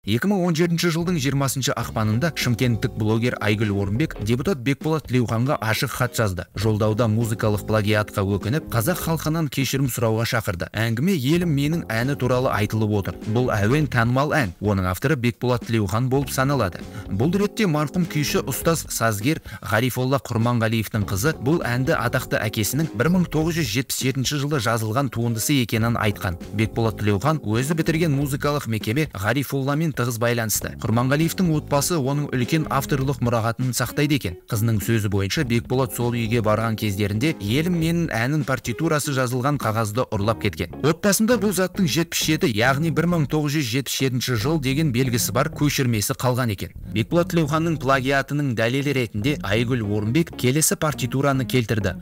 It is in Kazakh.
2017 жылдың 20 ақпанында шымкенттік блогер Айгүл Орынбек депутат Бекболат Тілеуханға ашық хат жазды. Жолдауда музыкалық плагиатқа өкініп, қазақ халқынан кешірім сұрауға шақырды. Әңгіме «Елім менің» әні туралы айтылып отыр. Бұл әуен танымал ән. Оның авторы Бекболат Тілеухан болып саналады. Бұл ретте марқұм күйші, ұстаз, сазгер Ғарифолла Құрманғалиевтің қызы бұл әнді атақты әкесінің 1977 жылы жазылған туындысы екенін айтқан. Бекболат Тілеухан өзі бітірген музыкалық мекеме Ғарифолламен тығыз байланысты. Құрманғалиевтің отбасы оның үлкен авторлық мұрағатын сақтайды екен. Қызының сөзі бойынша, Бекболат сол үйге барған кездерінде «Елім менің» әнін партитурасы жазылған қағазды ұрлап кеткен. Отбасында бұл заттың 77, яғни 1977 жыл деген белгісі бар көшірмесі қалған екен. Бекболат Тілеуханның плагиатының дәлелі ретінде Айгүл Орынбек келесі партитураны келтірді.